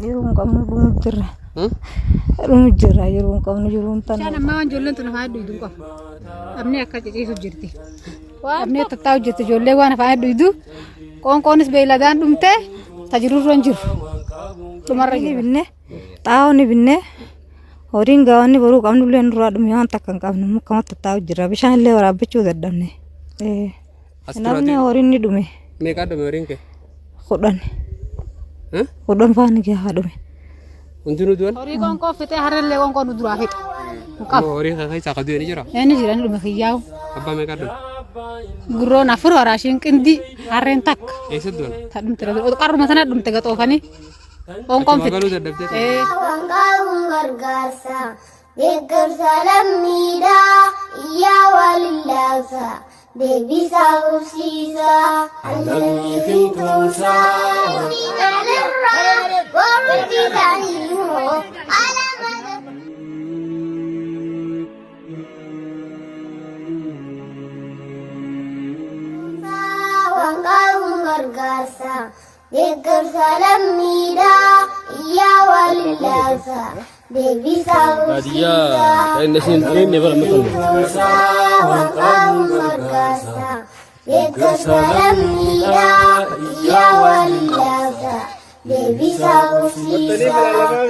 Jiruu hin qabnu dhumu jirra. Dhumu jirra jiruu hin qabnu jiruu hin Bishaan tanne. ammaa waan ijoolleen tun afaan dhuydu hin qabu. Dhabnee akka ciciisu jirti. Dhabnee tattaa'u jirti ijoollee waan afaan dhuydu. Qoonqoonis beeyladaan dhumte tajirurra hin jiru. Dhumarra Ni jira. binne xaa'oo ni binne horiin gaawwanni boruu qabnu illee nurraa dhume waan takka hin qabnu akkamatti tattaa'u jirra bishaan illee waraabbachuu dadhabne. As Namni turaatii horiin ni dhume meeqaa dhume horiin kee? 10. Eh? 10 faana gahaa dhume. Hundinuu du'an? Horii qoonqoo fixee harrellee qoonqoo nu duraa fixe. Hin qabu. Ammoo horii kee keessaa ka du'e ni jira? Inni jira ni dhume kiyyaa'u. Abbaa meeqaa dhume? Gurroon afur waraashiin qindii harreen takka. Eessa du'an? Ta dhumte qarruma sana dhumte gaxoofanii. Qoonqoon Achuma galuu fixe. dadhabdee ta'e. Ee. Wangaluun gargaarsa deeggarsa lammiidhaa iyyaa walillaasa deebisaa qubsiisa. Lammii fi tumsaa. Kanarraa boruutti isaanii hoo alama. Wangaluun gargaarsa deeggarsa lammiidhaa iyyaa walillaasa deebisaa Baadiyyaa kan inni isin deemne bara amma tolma. Wangaluun gargaarsa deeggarsa lammiidhaa iyyaa walillaasa deebisaa qubsiisa.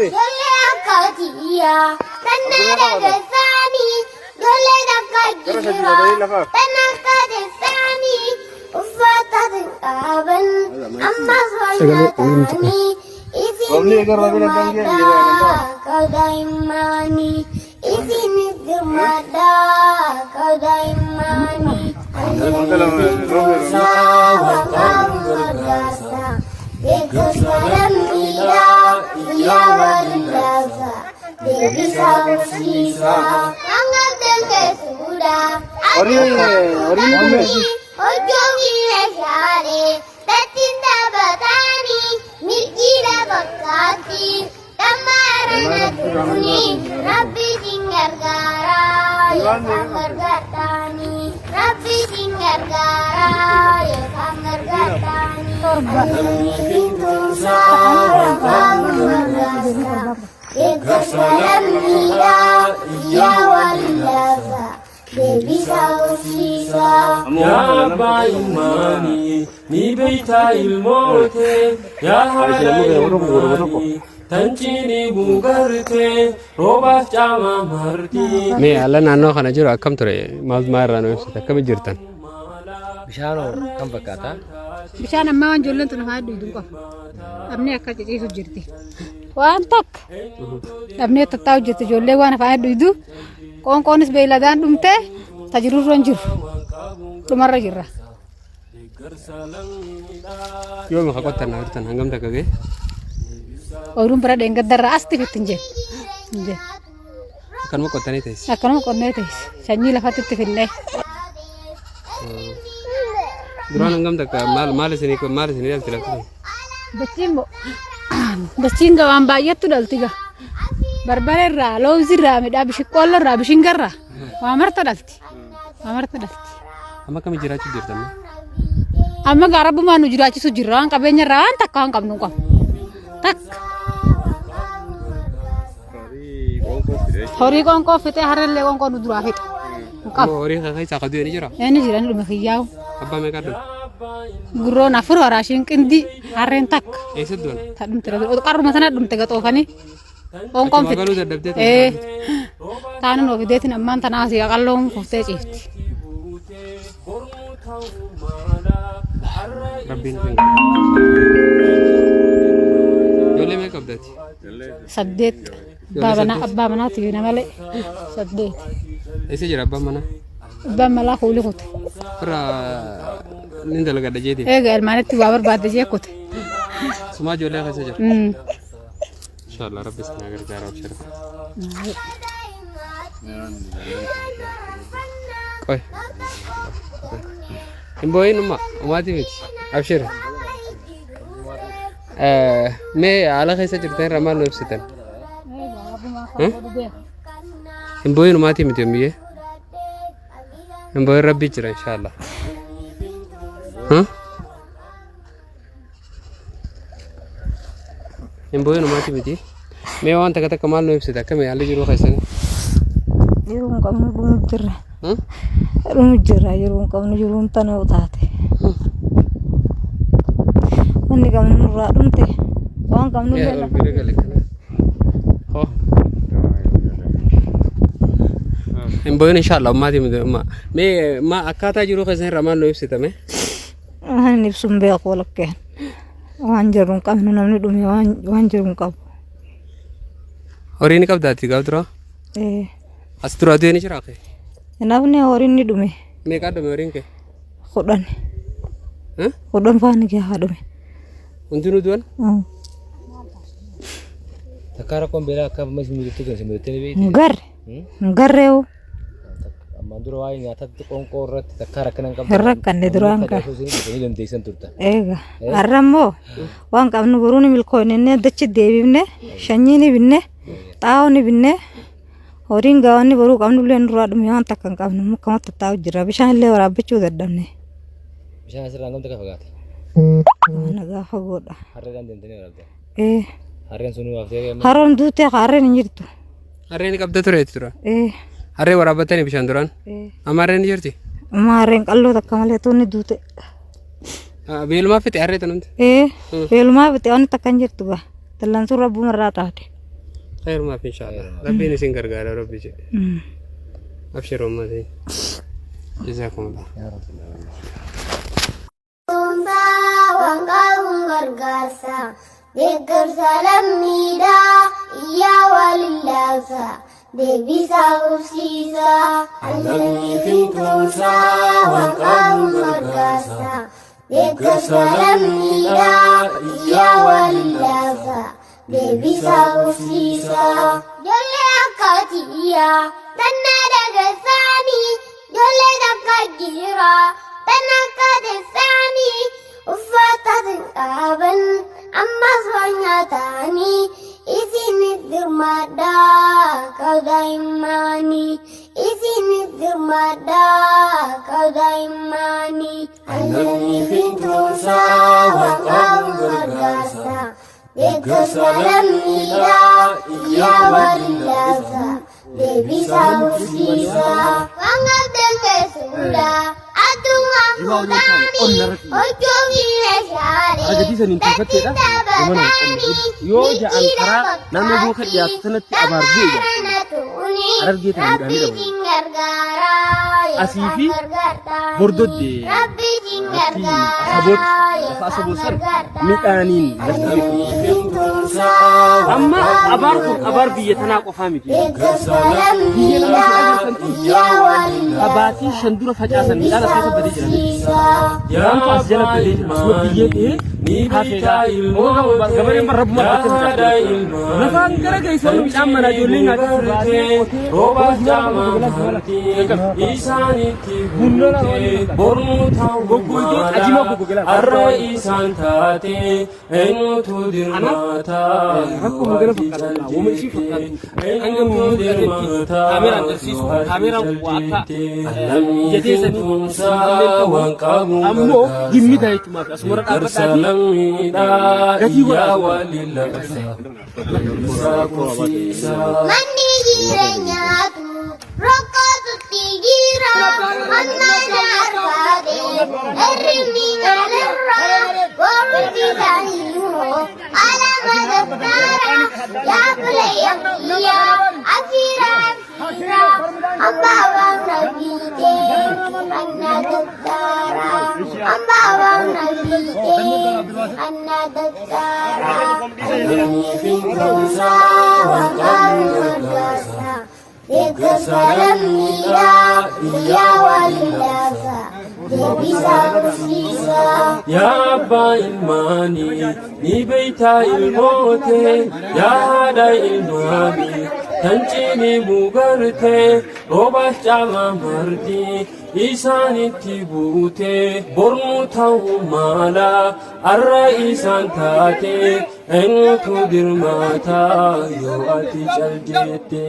Ijoollee akka tiyyaa tannaa dagarsaanii ijoolleen akka jiraa tan akka teessaanii uffata qaban ammas wal nyaatanii isin dirmaadhaa qadaa'immaanii isin dirmaadhaa qadaa'immaanii. Deeggarsa lammiidhaa iyyaa walillaasa deebisaa qubsiisa. Hanga dandeessuudha. Hojjoomi meeshaalee tattiin taphataanii milkiidha fakkaatti. Dhammaarana turni rabbi siin gargaara yookaan gargaartaanii. Rabbi siin gargaara yookaan gargaartaanii. Deeggarsa lammiidhaa iyyaa walillaasa deebisaa qubsiisa. Yaa abbaa ilmaanii ni beektaa ilmootee yaa haadha ilmaanii tan cinii guugartee roobaaf caamaa martii. Mee haala naannoo kana jiru akkam ture? Maal maal irraa nu ibsite? Akkami jirtan? Bishaanoo kam fakkaata? Bishaan ammaa waan ijoolleen tun afaan dhuydu hin qabu. Dhabnee akka ciciisu jirti. Waan takka Dhabnee tattaa'u jirti ijoollee waan afaan dhuydu. Qoonqoonis beeyladaan dhumte tajirurra hin jiru. Dhumarra jirra. Yooma ka qottan jirtan hangam takka ga'e? Oyiruun bira dheengaddarraa asti fitti hin jenne. Hin jenne. Akkanuma qottanii teessi. Akkanuma qonnee teessi. Sanyii lafatti itti finnee. Duraan hangam takka maal maal isinii maal isinii dhalti lafti sun? Dachiin bo dachiin gabaan baay'attu dhalti ga. Barbare irraa, loowzi irraa, midhaa bishiqqoolla irraa, bishinga irraa waa marta dhalti. Waa marta dhalti. Amma akkami jiraachuu jirtan? Amma gaa rabbumaan nu jiraachisu jirra waan qabeenya irraa waan takka waan qabnu hin qabnu. Takka. Horii qoonqoo fixee harrellee qoonqoo nu duraa fixe. Hin qabu. Ammoo horii kee keessaa ka du'e ni jira? Inni jira ni dhume kiyyaa'u. Abbaa meeqaa dhume? Gurroon afur waraashiin qindii harreen takka. Eessa du'an? Ta dhumte qarruma sana dhumte gaxoofanii. Qoonqoon Achuma galuu fixe. dadhabdee Ee. Taanun ofideetiin ammaan tanaa asii qaqalloon kuftee ciifti. Rabbiin isin Ijoollee meeqa qabdati? 8 abbaa manaa abbaa manaati na malee 8. Eessa jira abbaan manaa? Abbaan malaa kuuli kute. Irra ni dalagadha jeeti. Eega ilmaanitti waa barbaadde jee kute. Sumaa ijoollee keessa jira. Mm. Inshallah rabbi isin haa gargaaru abshir. Qoy. Hin boo'in umma umaatii miti abshir. Mee haala keessa jirtan irraa maal nu ibsitan? Hin boo'in umaatii miti yommiyyee. Hin boo'in rabbi jira inshallah. Huh? Hin boo'in homaati miti. Mee waan takka takka maal nu ibsita akkami haalli jiruu keessanii? Jiruu hin qabnu dhumu jirra. Dhumu jirra jiruu hin qabnu jiruun tana taate. Wanni qabnu nurraa dhumte waan qabnu Yaa illee ol bira gale kana. Hoo. Hin boo'in inshallah ummaatii miti umma. Mee ma akkaataa jiruu keessan irraa maal nu ibsita mee? Waan ibsu hin beeku walakkeen. Waan jiru hin qabnu namni dhume waan waan jiru hin qabu. Horii ni qabdaati gaaf duraa? Ee. As duraa du'ee ni jiraa kee? Namni horiin ni dhume Meeqaa dhume horiin kee? 10. Eh? 10 faana gahaa dhume. Hundinuu du'an? Takkaa rakkoon beelaa akka amma isin mudattu kan isin mudattee ni beekti. Hin garre. Hin garreewu. Ammaan dura waa'ee nyaataatti qoonqoo irratti takkaa rakkina hin qabdu. Hin rakkanne duraan Amma kaa. osoo isin ni dandeessan turtan. Eega. Har'a immoo waan qabnu boruu ni milkoofne inni dachi deebifne shanyii ni binne xaa'oo ni binne horiin gaawwanni boruu qabnu illee nurraa dhume waan takka hin qabnu akkamatti taa'u jira bishaan illee waraabbachuu dadhabne. Bishaan asirraa hangam takka fagaata? Waan nagaa fagoodha. Harreedhaan deemtanii waraabdan. Ee. Harreen sunuu haftee amma Haroon duutee harreen hin jirtu. Harree ni qabda ture tura. Ee. Harree waraabbatanii bishaan duraan. Ee. Amma harreen ni jirti. Amma harreen qalloo takka malee tuunni duute. Beelumaa fixe harree tanumti. Ee. Beelumaa fixe waan takka hin jirtu gaa. Dallansuun rabbuma irraa taate. Khayrumaaf inshaallah. Rabbiin isin gargaara rabbi jedhe. Abshir ummati. Jazakumullah. Dhuunfaa waan qabuun gargaarsa. Deeggarsa lammiidhaa iyyaa walillaasa. Deebisaa qubsiisa. Lammii fi tumsaa waan qabuun gargaarsa. Deeggarsa lammiidhaa iyyaa walillaasa. Deebisaa qubsiisa. Ijoollee akka tiyyaa tanna dagarsaanii ijoollee takka jira tan akka teessaanii uffata qaban ammas waan nyaatanii isinit dirmadhaa qabda imaanii isinit dirmadhaa qabda imaanii. Lammii fi tumsaa waan qabu gargaarsa. Deeggarsa lammiidhaa iyyaa walillaasa deebisaa bursiisa. Waan qabdan keessuudha addunyaa fuudhaanii hojjoo fi meeshaalee Argisiisan hin tuufatteedha. ittiin taphatanii Yoo ja'an karaa naannoo booka dhiyaatu sanatti abaar bu'e jedha. Harargee ta'an midhaan ni dhabu. Asii fi bordodde lafti asaboot lafa asaboot san midhaaniin lafti beekamu. Amma abaar kun abaar biyya tanaa qofaa miti. Biyya lama si agartan tun kabaatii shan dura facaasan midhaan as keessa badee jira. Midhaantu as jala badee jira. Asuma biyyee ta'ee hafeedha. Gabareen bara rabbuma argattee facaafte. Lafaan gara geessan midhaan manaa ijoollee nyaachuu baasee qotee Isaanitti buute boruu ta'uu Goggoigee mala ajima goggogela. har'a isaan taate eenyutu dirmata Rakkoo yoo magala ati fakkaatu uuma ishii caljette fakkaatu hanga eenyutu mul'atetti dirmata kaameraan agarsiisu yoo ati kaameraan waa akka caljette lammii ijatee sanii fintumsaa waan qabu ammoo gargaarsa gimmita jechuumaaf asumarra deeggarsa dhaabbadhaafi lammiidhaa gatii iyyaa godhaa waliin labsa deebisaa qubsiisaa. Manni jireenyaatu rakkootutti jira. Mannaan argaate hirribni nyaarra boruutti taanimoo alama dabtaara yaabule yammiya asiira asiira hambaa waan nabiitee anna dabtaara hambaa waan nabiitee anna dabtaara. Lammii fi tumsaa waan qabu gargaarsa. Deeggarsa lammiidhaa iyyaa walillaasa. Deebisaa qubsiisa. Yaa abbaa ilmaanii ni beeytaa ilmoote yaa haadha ilmaanii tan cinii mugarte roobaaf caama marti isaanitti buute bornu ta'uu mala arra isaan taate eenyutu dirmata yoo ati cal jette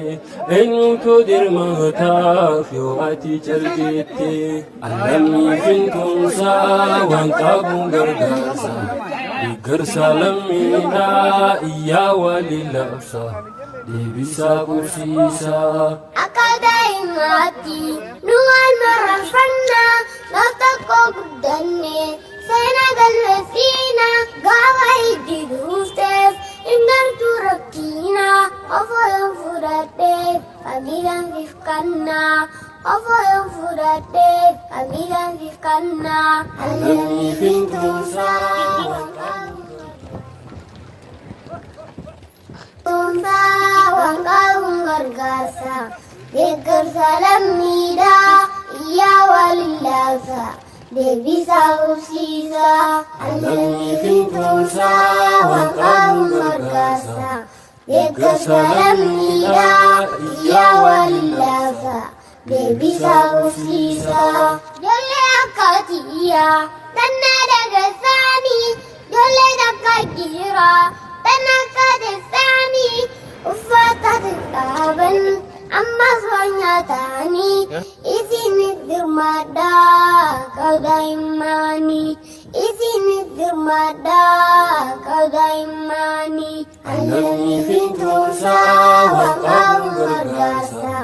eenyutu dirmataaf yoo ati cal jette lammii fintumsaa waan qabu gargaarsa. Deeggarsa lammiidhaa iyyaa walii labsa deebisaa qubsiisaa. Akka daa'imaatti nu wal mararfanna, gaaf tokko guddanne seena galmeessina, gaafa hiddi dhuufteef hin galtu rakkina, ofoo yoon fudhadheef kamiidhaan siif kanna, ofoo yoon fudhadheef kamiidhaan siif kanna, Lammii fintuusaa. Tumsaa waan qabuun gargaarsa, deeggarsa lammiidhaa iyyaa waliin laabsa, deebisaa qubsiisa. Lammii fintuusaa waan qabuun gargaarsa. Deeggarsa lammiidhaa iyyaa waliin laabsa, deebisaa qubsiisa. Ijoollee akka tiyyaa tanna dagarsaanii, ijoollee takka jira tan akka teessaanii, uffata qaban ammas waan nyaatanii, isinis dirmadhaa qabdaa himmaanii, isinis dirmadhaa qabdaa himmaanii. Lammii fintuusaa waan qabuun gargaarsa.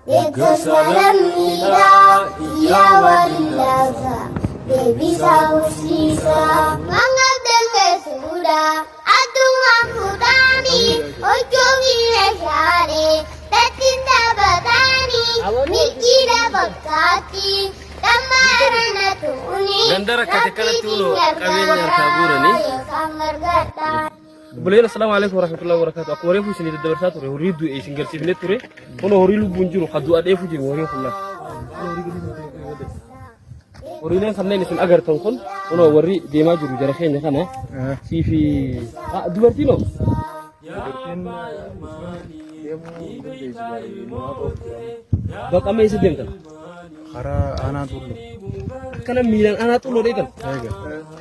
Deeggarsa lammiidhaa iyyaa waliin laabsa, deebisaa qubsiisa. Waan qabdan geessuudha addunyaa fuudhaanii, huccuu fi meeshaalee tattiin taphatanii, milkiidha fakkaatti dhammaarana tuuni. Ganda rakkate kanatti kunoo qabeenya harkaa guuranii. Yookaan gargaartaa. Obboleeyyan, assalaamu alaikum warahmatullahi wabarakatuh. Akkuma reefu isinii daddabarsaa ture, horii du'e isin garsiifnee ture. Kun horii lubbuun jiru kan du'a dheefu jiru horiin kun lafa. Horiileen kanneen isin agartan kun kunoo warri deemaa jiru jara keenya kana sii fi dubartiin hoo? Baqamee isa deemtan. Karaa aanaa Tulluu. Akkana miilaan aanaa Xulloo dheetan. Eega.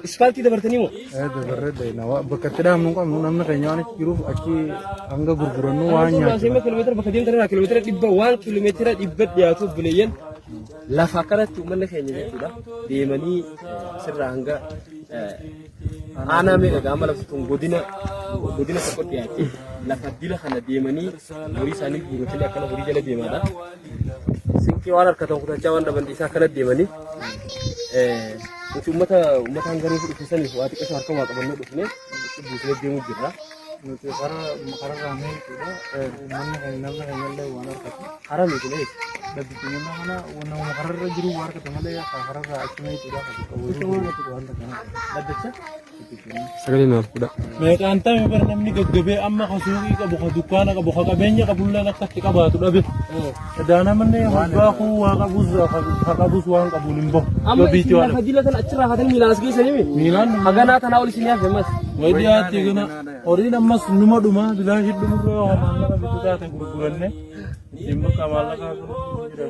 Ispaaltii dabartanii moo? Ee, dabarree deemna. Bakka itti dhaabnu hin qabnu, namni keenya waan achi jiruuf achi hanga gurgurannu waan Aanaa Xulloo nyaachifna. asii kiiloomeetira bakka deemtan irraa kiiloomeetira 100 waan kiiloomeetira 100 dhiyaatu, obboleeyyan, lafa akkanatti uummanni keenya jechuudha deemanii asirraa hanga aanaa meeqa gaama lafti tun godina tokko dhiyaatti, lafa dila kana deemanii horii isaanii guuratanii akkana horii jala deemaadha. Sinqii waan harkatan kutachaa waan dhaban dhiisaa akkana deemanii nuti uummata hangaree dhufe saniif waa xiqqasho harka waa qabannee dhufne buusnee deemuu jirra. Nuti karaa raamee jechuudha. Uummanni keenya, namni keenya illee waan harkatu. Karaa miti lees. Dhabbifamina kana nama kararra jiru waa harkatu malee kararra achuma jechuudha. Waan kana. Dhaddacha. Sagalee naaf fudha. Meeqaan ta'e bar namni gaggabee amma ka suuqii qabu, ka dukkaana qabu, ka qabeenya qabullee akka itti qabaatu dhabe. Daana manni abbaa kuu waa qabus ka qabus waan qabuun hin bahu. Amma Yoo isin waan lafa dila tan achirraa kaatanii miilaan as geessanii mi? Miilaan Haganaa tanaa ol isin hafe mas. Wayi dhiyaatti gana horiin ammas numa dhuma bilaashi dhumurra yoo maallaqa bitu taate gurguranne ittiin bakka maallaqaa kun jira.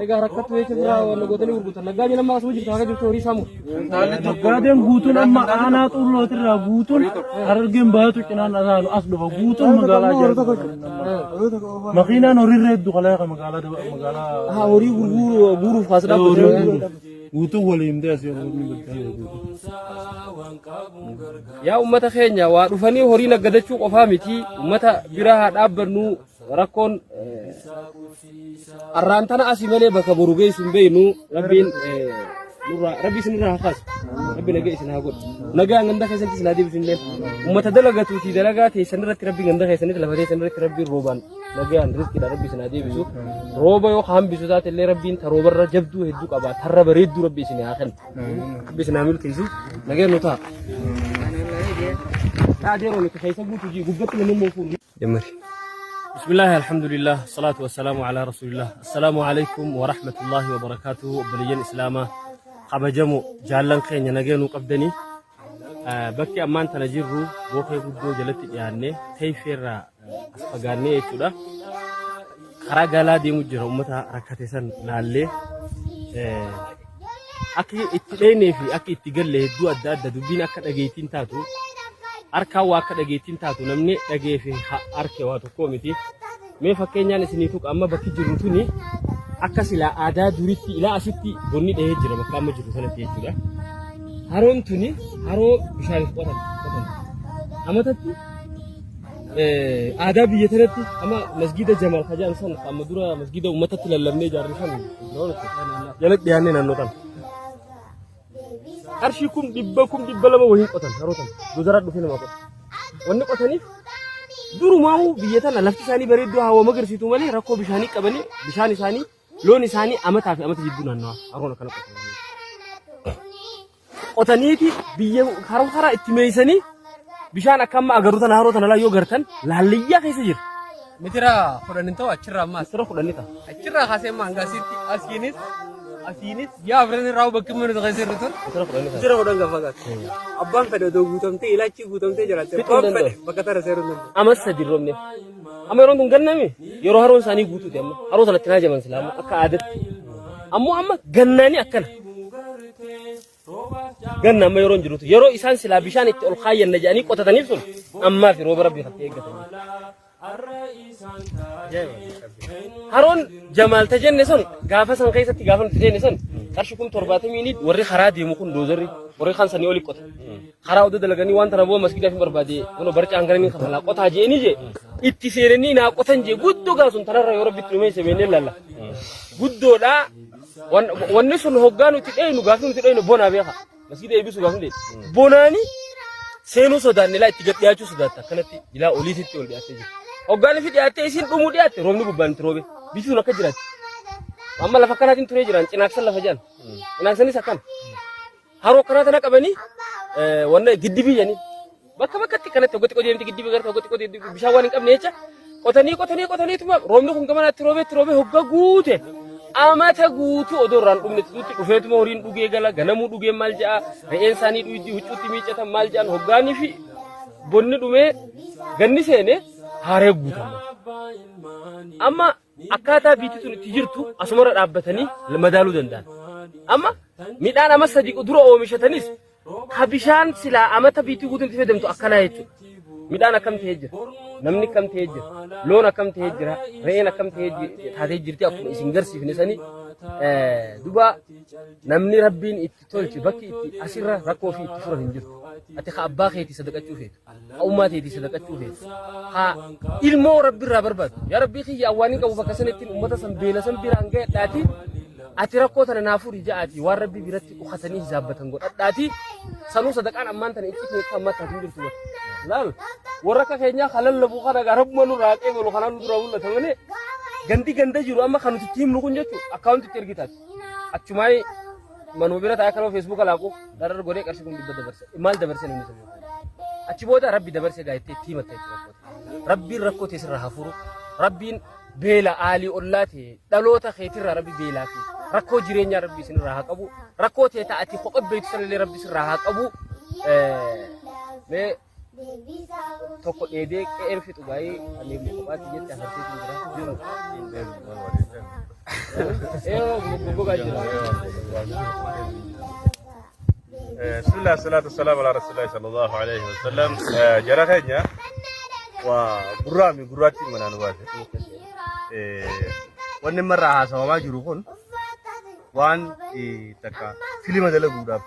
Egaa rakkattu jecha biraa waan gootanii gurgurtan. Naggaadeen amma asuma jirtu haga jirtu horii saamu. Naggaadeen guutuun amma aanaa Xullootirraa guutuun Harargeen baatu cinaan asaanu as dhufa, guutuun magaalaa jala. Makiinaan horiirra hedduu kalee magaalaa magaalaa. Haa, horii gurguruu guuruuf kaas dhaabbatu. Guutuun waliin dees yeroo inni guutuu. Yaa ummata keenya, waa dhufanii horii naggadachuu qofaa miti, ummata bira haa dhaabbannu. Rakkoon arraan tana asii malee bakka boru geessu hin beeknu. Rabbiin nurraa, rabbi isin irraa haa kaasu, rabbi nagaa isin haa godhu, nagaa ganda keessatti isin haa deebisu. Illee ummata dalagatuuti dalagaa teessan irratti rabbi ganda keessanitti, lafa teessan irratti rabbiin roobaan nagaan rizqiidha rabbi isin haa deebisu. Rooba yoo hambisu taate illee rabbiin ta roobarra jabduu hedduu qaba, tarra bareedduu rabbi isin haa kennu, rabbi isin haa milkeessu. Nagaan nu ta'a. Adeeroo nuti keessa guutuu jiru gubbatti namni immoo fuudhu. Jammari. بسم الله، الحمد لله، الصلاة والسلام على رسول الله. السلام عليكم ورحمة الله وبركاته. Obboleeyyan Islaamaa kabajamoo, jaallan keenya, nageenuu qabdanii? Bakki ammaan tana jirru Bookee Guddoo jalatti dhiyaannee teeffeerraa as fagaannee jechuudha. Karaa galaa deemu jira, uummata rakkate san laallee akka itti dheenee fi akka itti galle hedduu adda adda dubbiin akka dhageettiin taatu, harkaan waa akka dhageettiin taatu, namni dhagee fi harke waa tokko miti. Mee fakkeenyaan isinii tuqa, amma bakki jirru tuni Akka silaa aadaa duritti ilaa asitti bonni dhahee jira bakka amma jiru sanatti jechuudha. Haroon tuni haroo bishaaniif qotan qotan. Amatatti aadaa biyya tanatti amma masgiida Jamaal Kajaan san amma dura masgiida uummatatti lallabnee ijaarre san jala dhiyaannee naannoo tana. Qarshii 100,000 200,000 wayiin qotan haroo tana. Dozaraa dhufee nama qota. Wanni qotaniif durumaa'uu biyya tana lafti isaanii bareedduu hawa magarsiitu malee rakkoo bishaanii qabanii bishaan isaanii loon isaanii amataa fi amata jidduu naannawa haroon akkana qotan. Qotaniiti biyya haroo karaa itti meeysanii bishaan akka amma agarru tana haroo tana laa yoo gartan laallayyaa keessa jira. Mitira 10 hin ta'u achirraa ammaas. Mitira 10 ni ta'a. Achirraa kaasee amma hanga asitti asiinis asiinis yaa afran irraa bakki mana keessa irra tun. Mitira 10 ni ta'a. Mitira 10 kan fagaatu. Abbaan fedhe odoo guutamtee ilaachi guutamtee jiraatte Fixuu abbaan hin fedhe danda'u. bakka tana seeruu hin danda'u. Amas sadi roobne. Amma yeroon tun ganname yeroo haroon isaanii guutuuti amma haroo sanatti naa jaban silaa amma akka aadatti. Ammoo amma gannaani akkana. Ganna amma yeroon jirutu yeroo isaan silaa bishaan itti ol kaayyanna jedhanii qotataniif sun ammaa fi rooba rabbii kan eeggatan. Haroon Jamaal ta jenne sun gaafa san keessatti gaafa nuti seenne sun qarshii 70,000 warri karaa deemu kun doozarri warri kan sanii oli qota. Karaa odoo dalaganii waan tana boo masgiidaaf hin barbaade kun barcaa hangana ni kafalaa qotaa jeeni jee itti seenanii naa qotan jee guddoo gaa sun tanarra yoo rabbitti dhumee sebeennee lalla. Guddoodhaa Wanni sun hoggaa nuti dheeynu gaafii nuti dheeynu bonaa beeka. Masgiida eebbisuu gaafii nuti dheeynu. Bonaani seenuu sodaanne ilaa itti gad dhiyaachuu sodaatta akkanatti ilaa oliititti ol dhiyaattee jirti. Hoggaan ifi dhiyaattee isiin dhumuu dhiyaatte roobni gubbaan itti roobe. Biyyi sun akka jiraatti. Amma lafa akkanaatiin turee jiraan cinaaksan lafa jedhan. Cinaaksanis akkana. Haroo akkanaa tana qabanii wanna giddibii jedhanii bakka bakkatti kanatti hogga xiqqoo deemti giddibii garta hogga xiqqoo deemti bishaan waan hin qabne jecha qotanii qotanii qotaniituma roobni kun gamanaatti roobee itti roobee hogga guute amata guutuu odoo irraan dhumne tuutti dhufeetuma horiin dhugee gala ganamuu dhugee maal ja'a re'een isaanii dhuydi huccuutti miiccatan maal ja'an hoggaanii fi bonni dhumee ganni seene haaree guutama. Amma akkaataa biitti tun itti jirtu asumarra dhaabbatanii madaaluu danda'an. Amma midhaan ama sadi dura oomishatanis ka bishaan silaa amata biitti guutuun itti fayyadamtu akkanaa jechuudha. Midhaan akkam ta'ee jira, namni akkam ta'ee jira, loon akkam ta'ee jira, re'een akkam ta'ee taatee jirti akkuma isin garsiifne sanii duba namni rabbiin itti tolche bakki itti asirra rakkoo fi itti furan hin jirtu. Ati ka abbaa keetii sadaqachuu feetu. Ka ummaa teetii sadaqachuu feetu. Ka ilmoo rabbi irraa barbaadu. Yaa rabbii kiyya awwaanii qabu bakka sanittiin ummata san beela san biraan ga'edhaati. Ati rakkoo tana naa furi ja'aati waan rabbi biratti dhukatanii hisaabbatan godhadhaati. Sanuu sadaqaan ammaan tana iccitii akka ammaa taatu hin jirtu bara. Laal warra akka keenyaa kan lallabu kana gaa rabbuma nurraa qeebalu kanaan nu duraa mul'ata malee gandi ganda jiru amma kan nuti itti himnu kun jechuun akkaawuntitti ergitaati. Achumaayii manuma bira taa'ee kanuma feesbuuka laaqu darar godhee qarshii 100,000 dabarse maal dabarse namni sun achi booda rabbi dabarse gaa itti itti himatta jechuudha rakkoo rabbiin rakkoo tee sirraa haa furu rabbiin beela aalii ollaa ta'e dhaloota keetirraa rabbi beelaa fi rakkoo jireenyaa rabbi isinirraa haa qabu rakkoo tee ta'ati kopha beektu sanallee rabbi sirraa haa qabu mee tokko dheedee qe'een fixu baay'ee ani kophaatti jette afarteetu jira jiru. Ee goggogaa jira. Bismillah, salatu wassalamu ala rasulillahi sallallahu alaihi wasallam. Jara keenya waa gurraa mi gurraatti manaa nu baase. Wanni marraa haasawamaa jiru kun waan takka filima dalaguudhaaf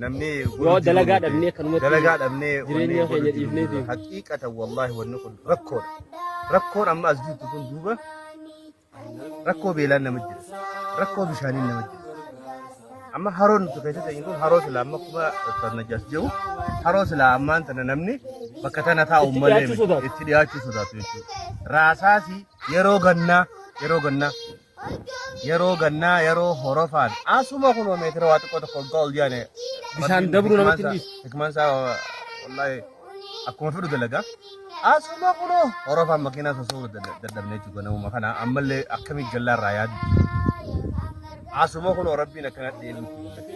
namni Yoo dalagaa dhabnee akkanumatti dalagaa dhabnee jireenya keenya dhiifnee deemna. Haqiiqatan wallaahi wanni kun rakkoodha. Rakkoon amma as jirtu kun duuba rakkoo beelaan nama jira. Rakkoo bishaaniin nama jira. Amma haroon nuti keessa ta'in kun haroo silaa amma akkuma Dr. Najaas jedhu haroo silaa ammaan tana namni bakka tana taa'u Itti malee dhiyaachuu miti. sodaatu. Itti dhiyaachuu sodaatu jechuudha. Raasaasi yeroo gannaa yeroo gannaa yeroo gannaa yeroo horofaan asuma kunoo meetira waa xiqqoo tokko waggaa ol jaane Bishaan dabruu namatti hin dhiisu. Hikmaan isaa wallaahi akkuma fedhu dalagaa. Asuma kunoo horofaan makiinaa sosoo dadhabne jechuudha namuma kana ammallee akkamii gallaa irraa yaadu. Asuma kunoo rabbiin akkana dheeluutti mul'ate.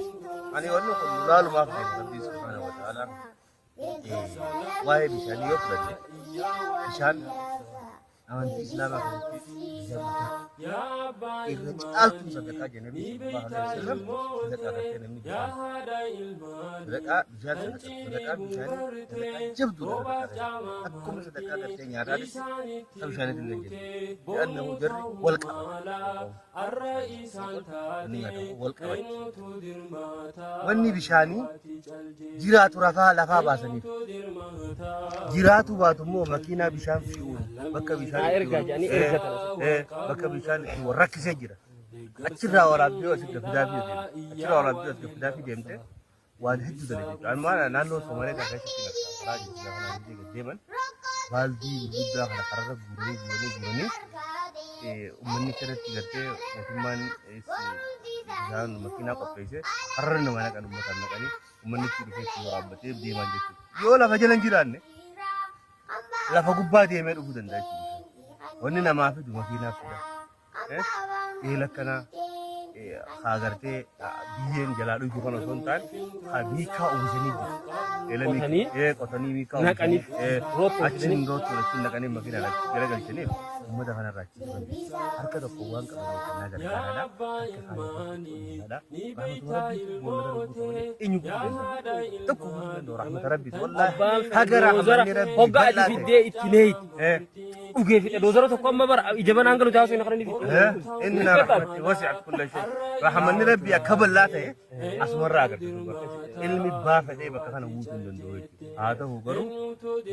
Ani wanni kun laalumaaf deema rabbiin subhaanahu wa ta'ala waa'ee bishaanii yoo fudhanne bishaan amantii islaamaa keessatti guddaa. Irra caaltuun sadaqaa jedhe Nabi sallallahu alaihi wasallam, sadaqaa gartee namni bishaan, sadaqaa bishaan, sadaqaa bishaanii sadaqaa jabduudha. Sadaqaa akkuma sadaqaa gartee nyaataatis ta bishaaniitti illee jabdu. Li'annahu jarri wal qaba. Wanni nyaatamu wal qaba. Wanni bishaanii jiraatu rafaa lafaa baasaniif. Jiraatu baatu immoo makiinaa bishaan fe'uun bakka bishaan Haa ergaa jedhanii ergatan asitti. Bakka bishaan itti wal rakkisee jira. Achirraa waraabdee asii gafidaa fi deemte. Achirraa waraabdee as gafidaa fi deemte waan hedduu dalaga jechuudha. Amma naannoo Somaalee kan keessatti lafa karaa jechuudha lafa naannoo gad deeman baaldii gurguddaa kana kararra guuranii guuranii guuranii uummanni kanatti gartee mootummaan bishaan makiinaa qopheessee kararra nama naqan, uummataan naqanii uummanni itti dhufee itti waraabbatee deeman jechuudha. Yoo lafa jala hin jiraanne lafa gubbaa deemee dhufuu danda'a jechuudha. Wanni namaa fidu makiinaa fida. Eela akkanaa haa gartee biyyeen jalaa dhuydu kana osoo hin taane haa miikaa uwwisanii jiru. Eela Qotanii? Qotanii miikaa Naqaniif, uwwisanii roottoo achiin fidanii? roottoon achiin naqanii makiinaan achi garagalchaniif uummata kanarraa achi dhufan. Harka tokko waan qabaniif kanaa gargaaraadha. Harka kaanii hojjechaadha. Rahmatuma Rabbiitu boolla kana guuta malee eenyu guutuu danda'a? Tokko guutuu danda'u rahmata Rabbiiti. Wallaahi Abbaan fedhe haga doozara rahmanni Rabbii hoggaa ati bal'aa ta'e. fiddee itti neeyti. Dhugee fixe doozara tokko amma bara ija banaan galu taasisuu inni kana ni fixe. Inna rahmati wasi'at kulla shay. Rahmanni Rabbii akka bal'aa ta'e asumarraa agarta duuba. Ilmi baafadhee bakka kana guutuu hin danda'u jechuudha. Haa ta'u garuu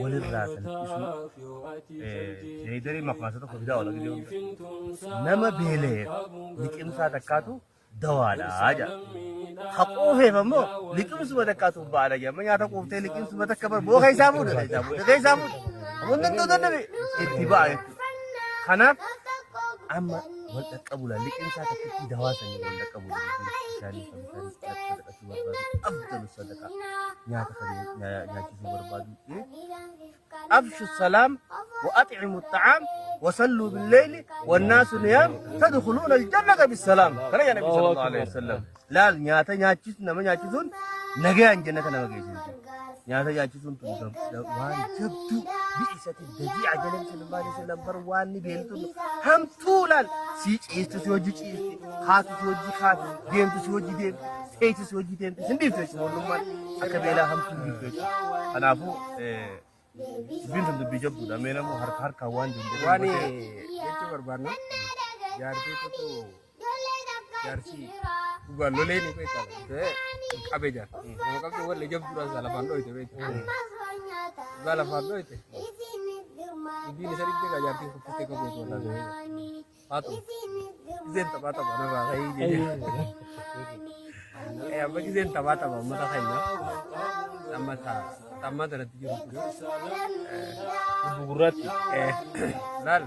walirraa salphisuu jeedarii maqaasa tokko fidaa oola gidee hunda. Nama beela'eef liqimsaa takkaatu dawaadha jedha. Ha quufeef ammoo liqimsuma takkaatu ba'aadha jedha. Amma nyaata quuftee liqimsuma takka bar boo keessaa fuudha keessaa fuudha keessaa fuudha. Ammoo hin danda'u danda'e itti ba'a jechuudha. Kanaaf amma wal dhaqqabuudha liqimsaa takkitti dawaa sanii wal dhaqqabuudha bishaanii kan bishaanii sadaqachuu barbaadu afdalu sadaqaa nyaata kan nyaachisuu barbaadu. Afshu salaam wa at'imu ta'aam wa sallu billeyli wannaasu niyaam tadkhuluuna aljannata bissalaam. Kana jedha Nabi sallallahu alaihi wasallam. Laal, nyaata nyaachisu nama nyaachisuun nagayaan jannata nama geessisa. Nyaata nyaachisuun tun waan jabduu bi'isati dabi'a jedha Nabi sallallahu alaihi wasallam. Bar waan ni beeltu hamtuu laal, sii ciistu si hojii ciisti, haatu si hojii haatu, deemtu si hojii deemti, teessu si hojii deemti, sin dhiiftu jechuudha. Wallummaan akka beelaa hamtuu hin dhiiftu jechuudha. Kanaafuu dubbiin tun dubbii jabduudha. Mee namuu harka harkaan waan danda'u. Waan jechuu barbaannu, jaartii tokko jaarsi dhugaan lolee ni beekta. Qabe jaar. Nama qabdu wallee jabduudha isaa lafaan dhoyte beekta. Dhugaa lafaan dhoyte. Dubbiin isa dhibbee gaa jaartiin kuffistee qabu wallaahi. Haa ta'u. Giseen taphaa tapha narraa ka'ii jedhee. Amma giseen taphaa tapha uummata keenya amma ammaa tanatti jiru Lubbu gurraatti. Laal,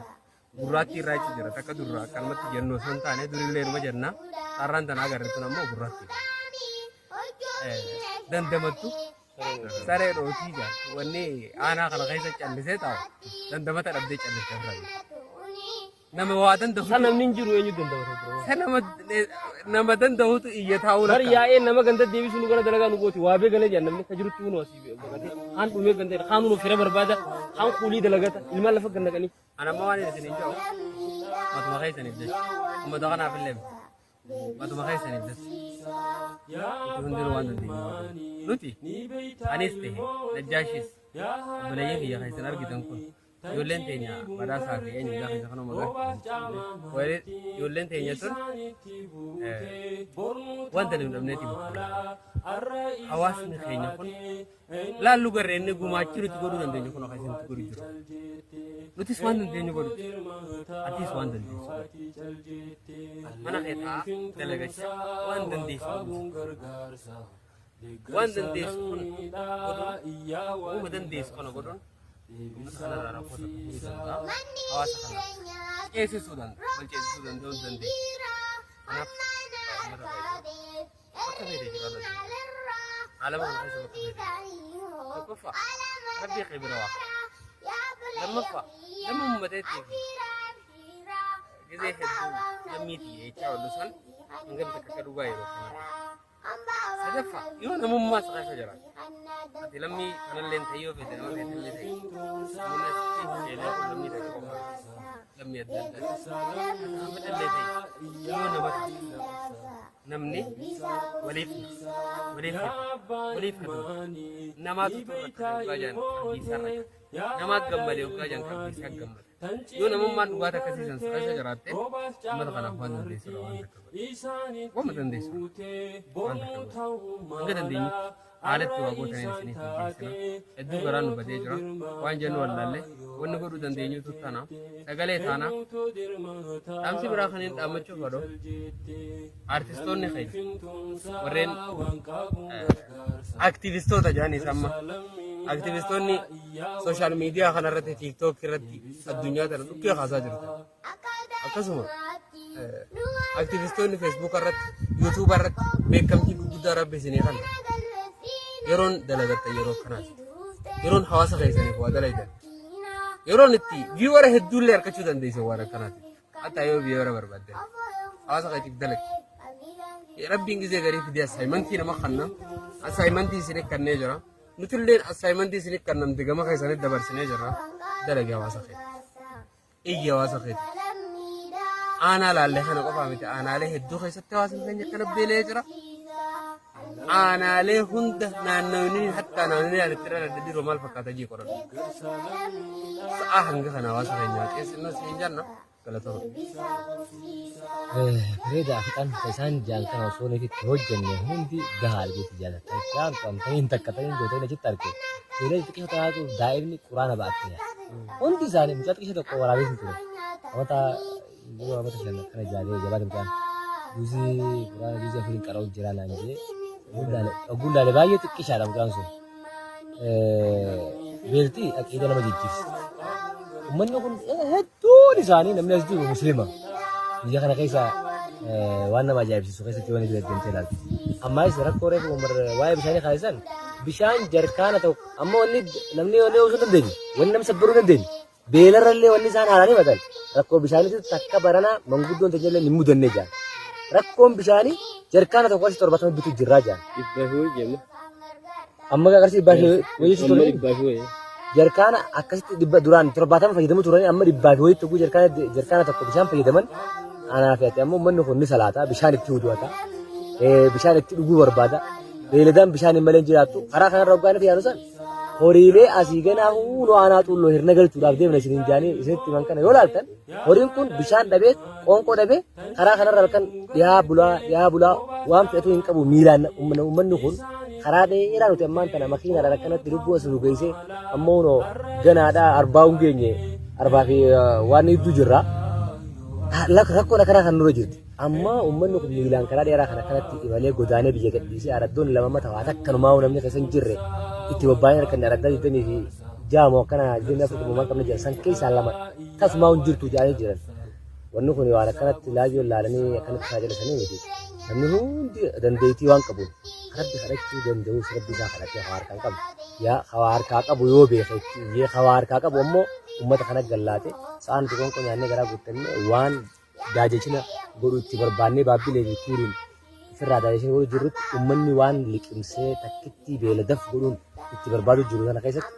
gurraattii irraa jechuun jira takka durra akkanumatti jennu osoo hin taane durillee numa jenna, har'aan tana agarre tun ammoo gurraatti. Dandamattu saree dhootii jaa wanni aanaa kana keessa callisee taa'u dandamata dhabdee callistee ofirraa. Nama waa danda'u. San namni hin jiru, eenyu danda'u? San nama danda'utu iyya taa'uu Bar lakka. yaa'ee nama ganda deebisu nu gara dalagaa nu gooti. Waa beekale jedhan, namni akka jirutti hunoo asii baqatee kaan dhumee ganda, kaan hunoo fira barbaada, kaan kuulii dalagata, ilmaan lafa gad naqanii. Ani amma waan isin hin jedhu matuma keessaniif jecha, uummata kanaaf illee miti. Matuma keessaniif jecha, nuti hundinuu waan dandeenyu haa goonu. Nuti anis ta'e Najjaashis obboleeyyan kiyya keessan argitan kun, ijoolleen teenya badhaasaa fi eenyu ijaa keessa kanuma agartu, ijoolleen teenya tun wanta nu dhabneeti. Hawaasni keenya kun laallu garree inni gumaachuu nuti godhuu dandeenyu kun akka isin godhu jiru. Nutis waan dandeenyu godhu, atis waan dandeessu godhu. Mana kee taa'aa dalagachaa waan dandeessu godhu. Waan dandeessu kun godhuun, uuma dandeessu kana godhuun uummata kanarraa rakkoo takka furuu danda'a. Hawaasa kana ceesisuu danda'a. Wal ceesisuu danda'uu hin dandeessu. Kanaaf uummata keenya bakka feete jiraatu. Alama kana keessa bakka feete. Tokkoffaa, Rabbii kee bira waa. Lammaffaa, nama uummateetii fi gizee hedduu lammiitii jechaa oolu san hangam takka akka dhugaa yeroo kana. Sadaffaa, yoo namummaa isa keessa jiraate. Ati lammii kanallee hin ta'e, yoo feete nama feete illee ta'e. Namoonni asitti eelee kun lammii takka qofa. Lammii adda addaa. Fedhallee ta'e yoo nama ta'e namni waliif waliif waliif namaatu rakkate hoggaa jaan qalbii isaa rakkata. Namaa gammadee hoggaa jaan qalbii isaa gammada. Yoo namummaan dhugaa takka siisan si keessa jiraatte uummata kanaaf waan dandeessu waan takka godhi. Waan dandeessu waan takka godhi. Hanga dandeenyutti haalatti waa gootaniin isiniif mijjeessina. Hedduu garaan nu badee jira. Waan jennu wallaalle wanni godhuu dandeenyutu tana. Sagalee taana. Dhaamsi biraa kan hin dhaammachuu fedhu artistoonni keenya warreen aktivistoota jedhaniis amma aktivistoonni sooshaal miidiyaa kanarratti tiiktook irratti addunyaa tana dhukkee kaasaa jirtu. Akkasuma aktivistoonni feesbuuka irratti yuutuuba irratti beekamtii gurguddaa rabbi isinii kana yeroon dalagattan yeroo akkanaati. Yeroon hawaasa keessaniif waa dalaydan. Yeroon itti viiwara hedduullee argachuu dandeessan waan akkanaati. Hatta yoo viiwara barbaaddan hawaasa keetiif dalagi. Rabbiin gizee garii fidee assaayimantii nama kanna assaayimantii isinii kannee jira. Nutilleen assaayimantii isinii kannamte gama keessanitti dabarsinee jirra. Dalagi hawaasa keetiif. Iyyi hawaasa keetiif. Aanaa laallee kana qofaa miti aanaalee hedduu keessatti hawaasni keenya akkana beela'ee jira. Aanaalee hunda naannawni hatta naannoo ani itti dhaladhe diroo maal fakkaata jii qoradhu. Sa'aa hanga kana hawaasa keenya ceessinna siin jenna galatooma. Bareeda fixan isaan jaan kana osoo nuti itti hojjenne hundi gahaa jetti jaalatta. Jaan qabamtanii hin takkatanii gootanii achitti arge. Ijoollee xixiqqoo taatu daa'imni quraana ba'atte. Hundi isaanii mucaa xiqqisha tokko waraabee hin ture. Amata yeroo amata 5 akkana jaalee jabaate mucaan. Juuzii quraana juuzii afuriin qara'u jira naan jee. Ogguun laale baay'ee xiqqishaadha mucaan sun. Beelti aqiida nama jijjiirsi. Uummanni kun hedduun isaanii namni as jiru musliima. Biyya kana keessa waan nama ajaa'ibsiisu keessatti waan itti deemtee ilaaltu. Ammaas rakkoo reefu Umar waa'ee bishaanii kaasan bishaan jarkaana tokko amma wanni namni wanni obsuu hin dandeenye wanni namni sabbaruu hin dandeenye beelarrallee wanni isaan haalaan himatan rakkoo bishaaniitu takka baranaa manguddoon tajaajila hin mudanne jaan. Rakkoon bishaanii jarkaana tokko qarshii 70 bitu jirraa jaan. Dhibbaa fi wayii jenna. Amma qarshii dhibbaa fi wayii Amma ture. dhibbaa fi wayii. Jarkaana akkasitti dhibba duraan 70 fayyadamu turanii amma dhibbaa fi wayiitti oguu jarkaana tokko bishaan fayyadaman anaa fi ati ammoo uummanni kun ni salaata bishaan itti wudu'ata bishaan itti dhuguu barbaada beeyladaan bishaan hin malee hin jiraattu karaa kanarra hoggaa nuti yaanu san horiilee asii ganaa huunoo aanaa xuulloo hirna galchuudhaaf deemna isiniin jaanii isinitti himan kana yoo laaltan horiin kun bishaan dhabee qoonqoo dhabee karaa kanarra halkan dhiyaa bulaa dhiyaa bulaa waan fe'atu hin qabu miilaan uummanni kun karaa dheeraa nuti ammaan tana makiinaadhaan akkanatti lubbuu as nu geessee ammoo noo ganaadhaa arbaa hin geenye arbaa fi waan hedduu jirra. Rakkoon akkanaa kan nurra jirti. Amma uummanni kun miilaan karaa dheeraa kan akkanatti imalee godaanee biyya gadhiisee araddoon lama mata waa takkanumaa namni keessa hin jirre itti bobba'anii harkan araddaa 26 moo akkana 24 moo maal qabna jiran san keessaa lama tasumaa hin jirtu jedhanii jiran. Wanni kun waan akkanatti laayyoo laalanii akkanatti saaxilasanii miti. Namni hundi dandeettii waan qabuun rabbi kadhachuu danda'us rabbi isaa kadhatee hawaa harkaa hin qabne. Yaa hawaa harkaa qabu yoo beeke itti iyyee hawaa harkaa qabu ammoo uummata kana gallaate sa'aan nuti qoonqoo nyaannee garaa guuttannee waan daajechina godhu itti barbaannee baabbilee fi kuuriin ofirraa daajechina godhu jirrutti uummanni waan liqimsee takkittii beeladaf godhuun itti barbaadu jiru sana keessatti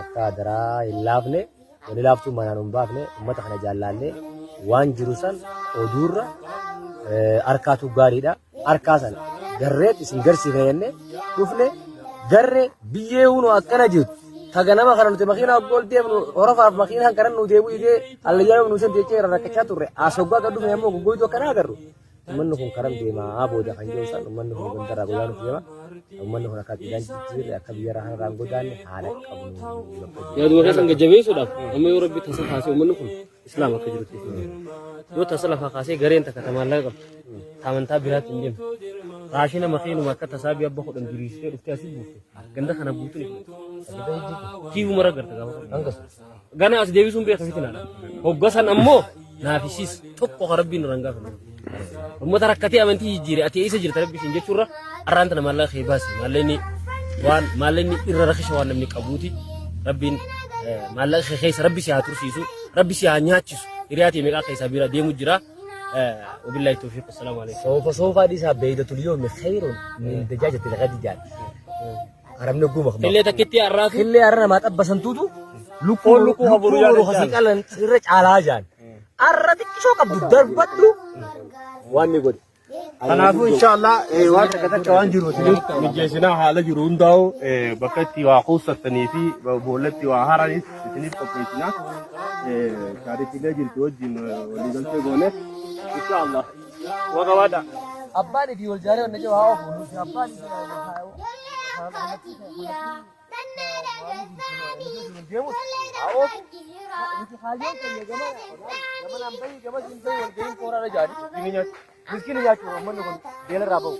akka daraa hin laafne wani laaftuu manaan hin baafne uummata kana jaallaallee waan jiru san oduurra harkaatu gaariidha. Harkaa sana garreet isin garsiifne jennee dhufne garree biyyee hunoo akkana jirtu. Ta ganama kana nuti makiinaa gool deemnu horofaaf makiinaan karan nu deebi'u idee hallayyaa nu senti jechee irra rakkachaa turre as hoggaa gad dhufne ammoo goggoytuu akkana agarru. Uummanni kun karam deemaa booda kan jiru san uummanni kun gandarraa godaanuuf deema. Uummanni kun akka aqiidaan jijjiirre akka biyya irraa kanarraa hin godaanne haala qabnu bakka jiru. Yaaduma keessan gajjabeessuudhaaf amma yoo rabbi tasa kaasee uummanni kun islaam akka jirutti yoo tasa lafaa kaasee gareen takka ta maallaqa qabdu ta amantaa biraatti hin deemne raashina makiinuma akka tasaa biyya abba 10 diriirsitee dhuftee asii buufte ganda kana guutuun itti kiifuma raggarta gaafa kana. Gana as deebisuun beeka fitinaadha. Hoggasan ammoo naafisiis tokko ka rabbiin irraan gaafanne. Ummata rakkatee amantii jijjiire ati eessa jirta rabbi siin jechuurra arraan tana maallaqa kee baasi maallaqni waan maallaqni irra rakisha waan namni qabuuti rabbiin maallaqa kee keessa rabbi si haa tursiisu rabbi si haa nyaachisu hiriyaa tee meeqaa keessaa bira deemu jira. Wabillahi tawfiiq assalaamu alaikum. Soofa soofaa dhiisaa beeydatul yoomi khayrun min dajaajatil ghadi jaal. Arabni hogguu makmaa. Killee takkitti har'aatu. Killee har'a namaa xabbasantuutu lukkuu Foon lukkuu haboru lukkuu yaada boru kasii qalan irra caalaa jaan. Arra xiqqishoo qabdu darbadhu waan ni godhe. Kanaafuu inshaallah waan takka takka waan jiru isiniif mijeessinaa haala jiru hundaa'u bakka itti waa kuusattanii fi boolla itti waa haranis isiniif qopheessinaa. Chaaritiilee jirtu wajjin waliigaltee goone inshaallah. Waa qabaadha. Abbaan ifii wal jaaree wanna jiru haa ofu. Nuti abbaan ifii Miskiina nyaachuu uummanni kun beelarraa bahu.